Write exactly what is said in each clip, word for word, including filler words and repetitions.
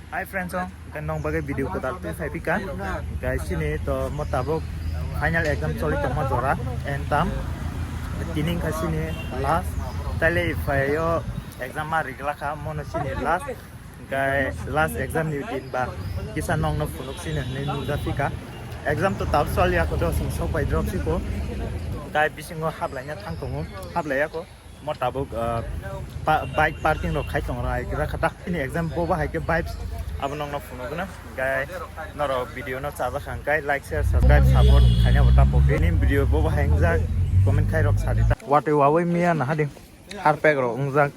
Hi friends, oh, kan nong bagai video ko dal tu sai pika. Guys, sini to mo tabuk final exam choli tongma jora, entam. Tini kha sini last, tale ifayo exam ma rigla kha, mono sini last. Guys, last exam ni din ba kisa nong no phunuk sini hwnwi nujak pika. Exam to tab choli ya ko do sing sok bai drop siko. Guys, bisingo hablai na thang tongo, hablai ya ko. Mo tabuk, ah, pa-, bike parking rok khai tong rai gira khata. Ini exam bo bahai ke vibes abo nong no phunuk guna. Gai norok video no chajakha hwnkhe like, share, subscribe, support khaina bo tapo. Ini video bo bahai wngjak comment khai rok sadi ta. Watwi wawi miya na hadi. Harpek rok wngjak.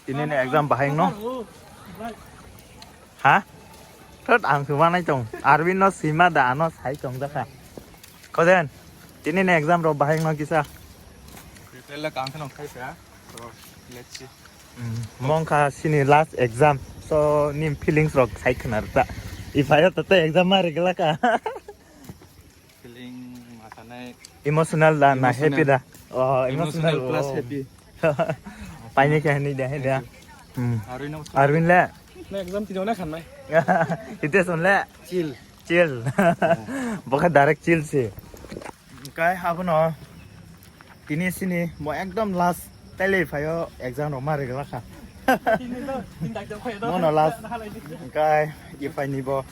Tini ni exam bahai no. Ha? Thot ang se wanai tong. Arvin no sima da ano sai tong jakha. Koden. Tini ni exam ro bahai no kisa. Prepare la kang khano khai pa. So, let's see. Mongkha sini last exam. So, nim feelings rok sai khna rta. Ifayo to exam ma rigla ka. Feeling masanai emotional da na emotional. Happy da? Oh, emotional, emotional plus oh. Happy. Paini khe hini de, hini de. Hmm. Arwin no Arwin le? Na exam tino na khanmai. Ite son le? Chill. Chill. Bokha direct chill si. Kai habono. Tini sini mo ekdom last tele phayo exam rok ma rigla kha. Mono last kai ipai ni bo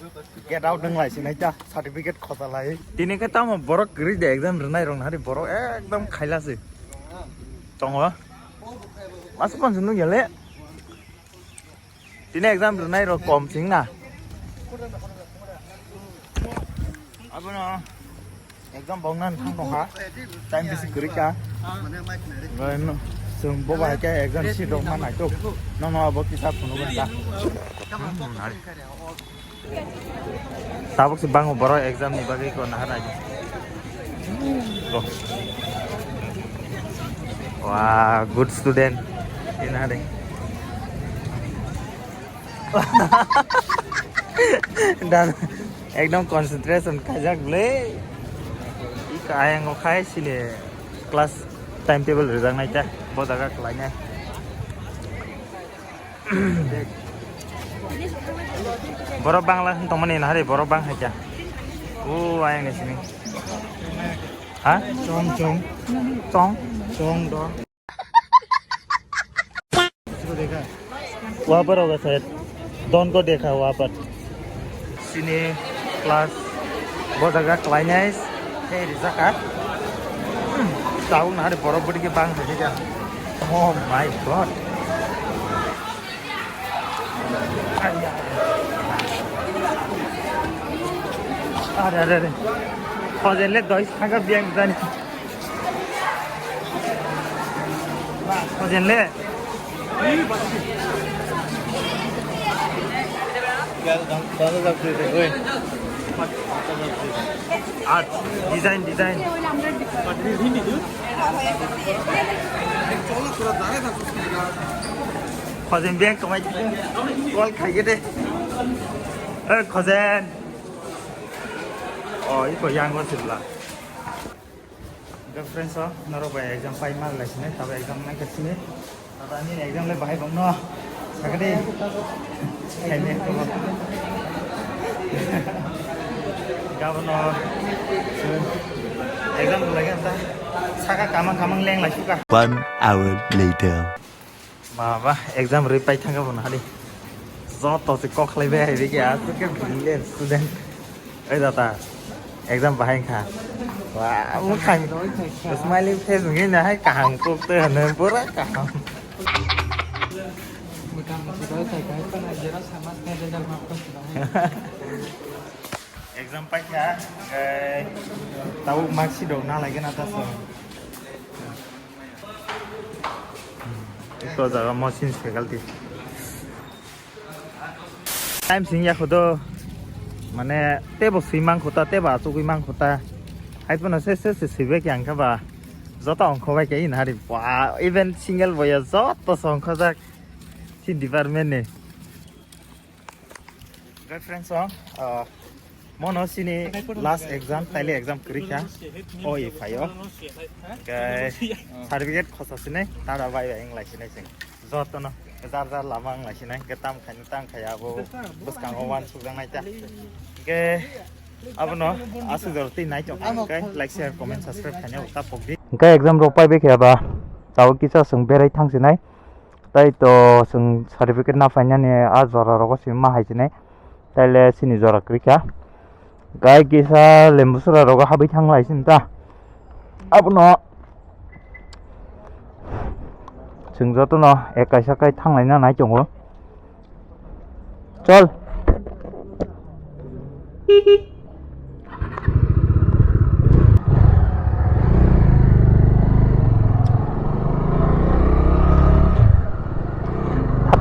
get out nang lai sinai ta certificate khosa lai. Tini khe tamo borok kwrwi de exam rwnai rok nahari borok ekdom khaila se. Tongo. Mas pon sunu gele. Tini exam rwnai rok kom sing na. Abono exam bong nan thang tong ha. Time bisi kwrwi ka. Chwng bo bai khe exam si dok ma nai tok. Nono abo kisa phunuk ka. Tabuk se bango borok exam ni bagwi ko nahar nai. Go. Wah, good student. Ini hari. Dan ekdom concentration kajak le. Ika ayang o khai sile class timetable rijak nai ta. Bo jaga khlai nai. Borok bangla tongmani nahari borok bang hai kya. O ayang ni sini. Ha? Chong chong. Chong. Chong do. Wabar hoga shayad. Don ko dekha wabar. Sini class bo jaga khlainai tei rijak kha. Tabuk nahari borok bwdike bang thangwi kha. Oh my God. Are, are, are. Hojen le doi saka biyang jani. Hojen le. Art, design, design. Khojen beng kwmai call khaigede. Eh, Khojen. Oh, iko yang go sibla. Hwnkhe friends, o norok bai exam pai ma lai sini, tabo exam nai khe sini. Tabo ani exam le bahai bang no. Sakadi. Khaime ko. Gabono exam lai khe ta. Saka kamang kamang leng lai suka. One hour later. Baba, exam rwi pai thangkha bo nahadi. Joto se kok khlai bai hai bikhe aswk khe brilliant student. Oi data, exam bahai kha. Wa, mukhang smiling face ngi na hai kaham kok te hane pura kaham. Exam pai kha, eh, tau mark sheet rok na lai khe na ta so. Iko jaga mo sin faculty. Time sing ya khodo. Mane tebo sui mang khota, tebo achugui mang khota. Hai pono se se se sui be kyang kha ba. Joto ongkho bai khe in hari. Wow, even single boy ya joto songkho jak. Si department ni. Guys, friends, oh, uh, mono sini last exam, taile exam kwrwi kha. O, e phaio. Guys, certificate khosa sini, tada bai bai wng lai sini sing. Jotono. Jar jar lama wng lai sinai, hwnkhe tam khaino tang khai abo bwskango uansukjaknai ta. Hwnkhe abono aswk jora twi nai tong kha, hwnkhe like, share, comment, subscribe khaina ta pokdi. Hwnkhe exam rok pai bai khe aba tabuk kisa chwng berai thang sinai. Tai to chwng certificate na phainani a jora rogo se ma hai sinai. Taile sini jora kwrwi kha. Gai kisa lembu sora rogo habwi thang lai sini ta. Abono chwng jotono ek kaisa kai thang laina nai tongo. Chol.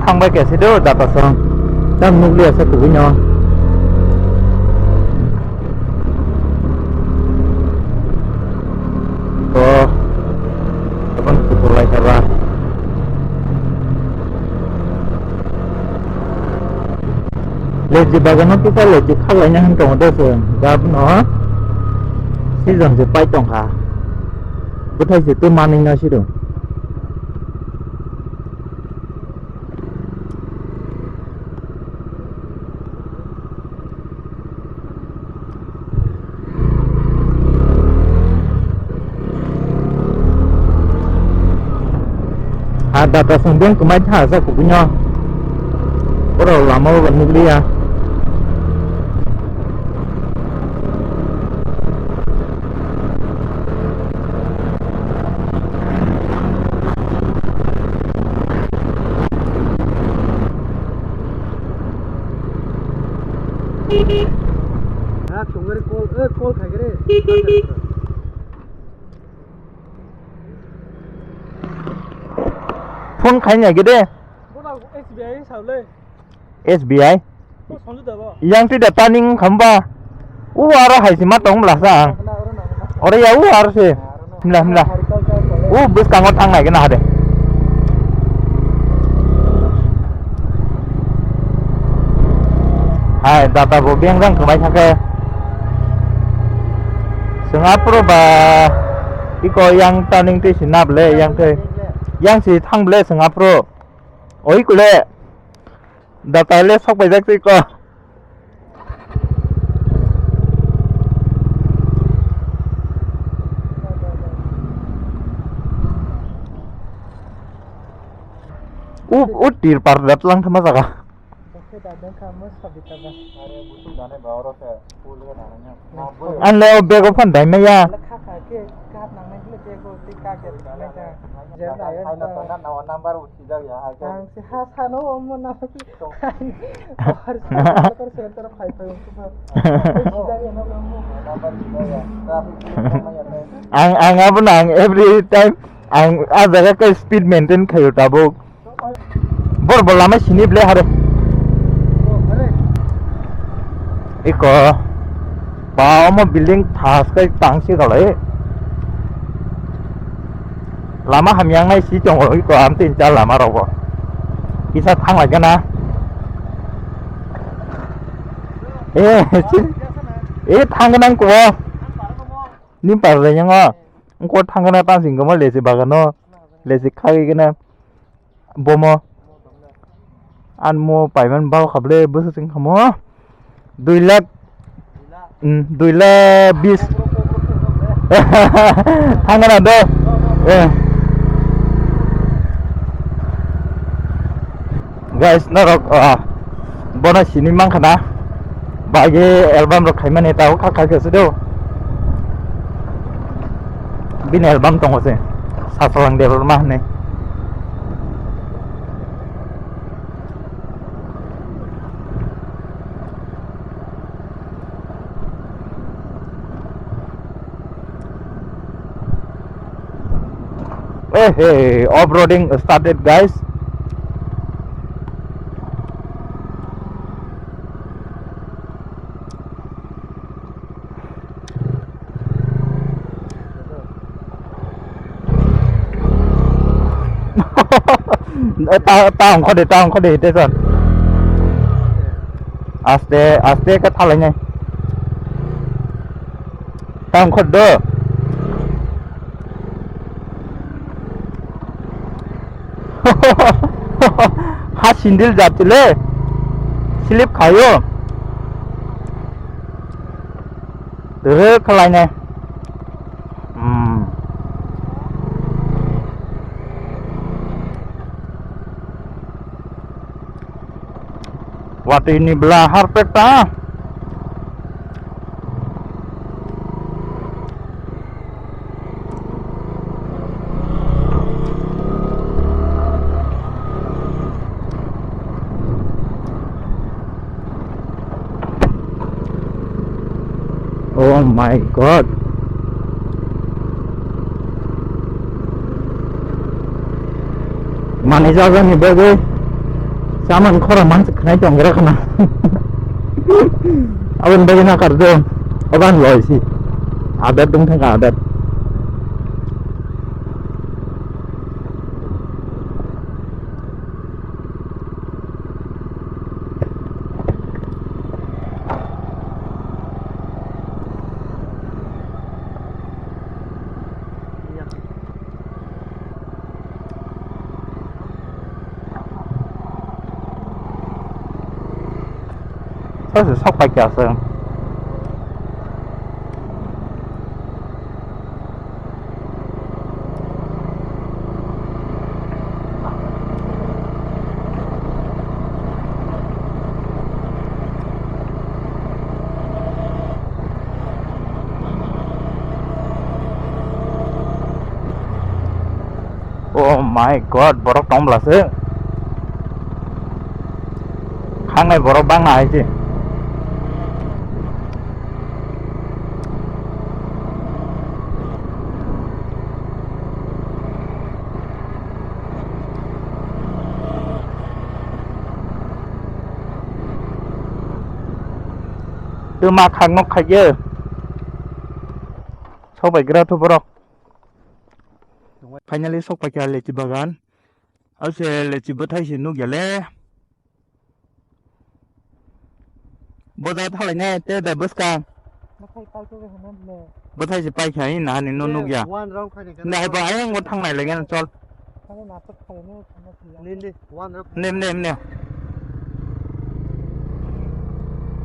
Thang bai khe se do data song. Tam nukliya se kubui no. To, tokon kukulai saba. Lechi bagano kisa lechi khaglaina hwn tongo de se, gabno season se pai tongkha. Bwthai se tei manwi na siro. Ha data song beng kwmai tha sa kubui no. Oro lama o nukliya. Ha, chungari call, eh, call khaigre. Phone khaina gede. Bono S B I sao le. S B I? Bo songjak da bo. Yang twi da turning khamba. U aro hai se ma tong bla sa ang. Oro ya u aro se. Himla, himla. U bwskango thang nai gana hade. Hai, data bo beng jang kwmai thangkhe. Chwng aphuru ba iko yang turning twi se nap le, yang twi. Yang se thang ble chwng aphuru. Oi kule. Data le sok paijak twi ko. U, u tir par dat lang thama jaga. Bakhe da dengkha mo sabita ba. Are busuk dane ba oro se, pul ga dane. Ang le o bag o phan dai maya. Kha kha khe kap nang nai le bag o tei kap ya nang nai ta. Jel da ya. Number uthi jak ya, hai. Ang se ha sano o mo na. Har sa kar center khai khai. Number uthi jak ya, number uthi jak ya. Traffic police ma ya. Ang, ang abo nang every time ang a jaga kai speed maintain khayo tabuk. Bor bo lama sini ble hare. Iko. Ba omo building thas kai tang si galai. Lama hamyang nai si tongo iko am tin cha lama rogo. Kisa thang lai gana. Eh, si, eh, thang nang ko. Nim par le yang o. Ko thang gana tang sing ko mo le si bagano. Le si khai gana. Bomo. An mo paiman bal khable bwswk chwng khamo. Dui lakh. Hmm, dui lakh bis. Thangna do. Eh. Guys, norok, ah, bono sini mankha na. Bagi album rok khaimani tao kha kha khe se do. Bini album tongo se. Sasalang Debbarma hwnwi. Eh, hey, off-roading started, guys. Ta, ta ongkho de, ta ongkho de, te son. Aste, aste khe thalainai. Ta ongkho do. Ha sindil jatile slip khayo. Re khlaine. Hmm. Watwi ni bla harpek ta. Oh my God. Mani jaga ni bagwi saman khora man khnai tong gra khana. Abon bagwi na kar do. Oban loi si. Adat dong thang adat. Sokse sok paikha se. Oh my God, borok tong bwla se. Khangnai borok bangna hai se. Twma khak nok khaikhe. Sok bai gra thu borok. Finally sok paikha lechi bagan. Ase lechi bwthai se nukya le. Boja thalai ne te da bwskang. Bwthai paikha hwnwi ne. Bwthai se paikha hwnwi nahani no nukya. One round khaina khe. Nda hai ba ayang bo thangnai le gana chol. Thangwi natok khaina thangna thangya. Nini one round. Nim, nim, nim.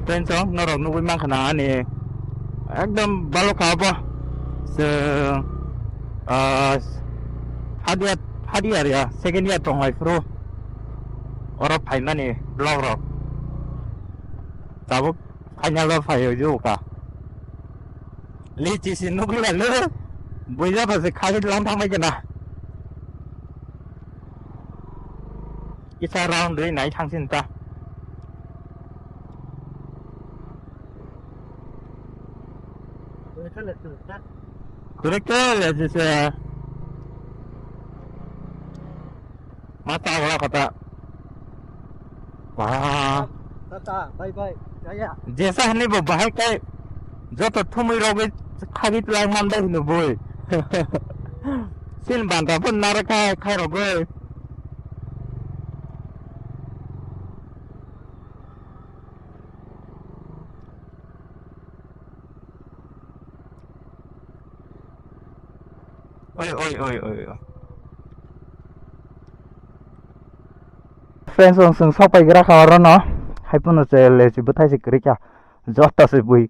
Friends, o norok nugwi mankha na ani ekdom balo kha bo. Chwng, ah, third year, third year ya, second year tong lai phuru oro phaimani vlog rok. Tabuk final o phai o ju ka. Lichi si nugwi ya le. Buija ba se khagwi lang thang bai kena. Kisa round rwi nai thangsin ta. Kwrwikhe le jese ma ta wala kata. Wah. Tata, bye bye. Jaya. Jesa hani bo bahai kai joto thumui rogwi khagwi twlang man bai hino boi. Sin banta pun nara khai khai rogwi. Oi, oi, oi, oi, oi. Friends, ang chwng sok pai gra kha oro no. Hai phano che le chi bwthai se kwrwi kha. Joto se bui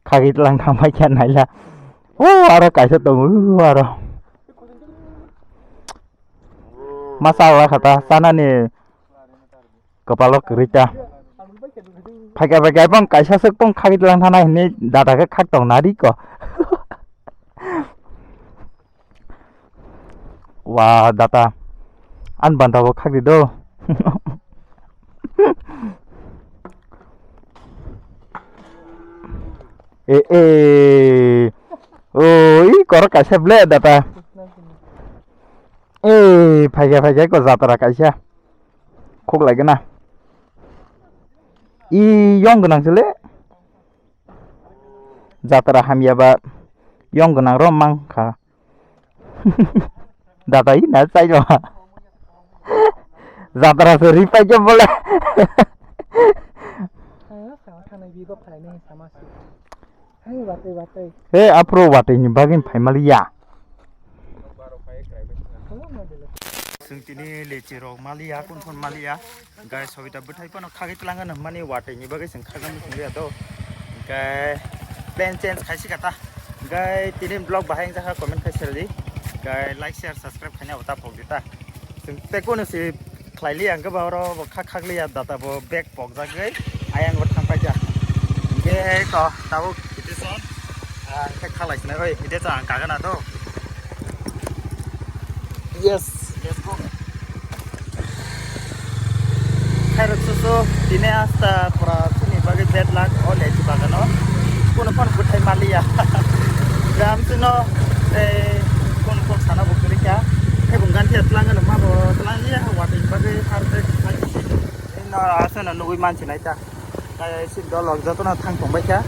khagwi tlang thang bai kha naila. O aro kaisa tongo, o aro. Ma cha wla kha ta, chanani kwpalo kwrwi ta. Phaikha phaikha bong kaisa swk bong khagwi tlang thana hinwi dada khe khak tong nari ko. Wa data. An banta bo khakri do. E, e. O, i korok kaisa ble data. E, phaikha phaikha ko jatra kaisa. Khok lai gana. I yong gwnang sile. Jatra hamya ba yong gwnang rom mang kha. Data i na chai lo. Jatra se ri pai ke bole. Ang no sao thanai bibo phainai sama si. Hai watwi watwi. He aphuru watwi ni bagwi phaimali ya. Chwng tini lechi rok maliya, kun phun maliya. Guys, hobita bwthai phano khagwi tlango nang mani watwi ni bagwi chwng khagwi tong liya do. Guys, plan change khaisi kata. Guys, tini vlog bahai wngjakha comment khai serdi. Guys, like, share, subscribe khaina abo ta phok di ta. Chwng tei kunu si khlai liya hwnkhe ba oro bo kha khak liya data bo bag pok jagwi ayang bo thang paikha. Hwnkhe to tabuk petition. Ah, hwnkhe khalai sinai oi, hwnkhe to ang kagana do. Yes, let's go. Khairok susu, tini asta pura suni bagwi bed lak o lechi bagano. Kuno phone bwthai maliya. Gram sino, eh, kun kun sana bo kwrwi kha. Tei bung ganti atlang ano ma bo tlang liya, watwi bagwi har tei. Ino asana nugwi mansi nai ta. Tei si dolok jotono thang tong bai kha.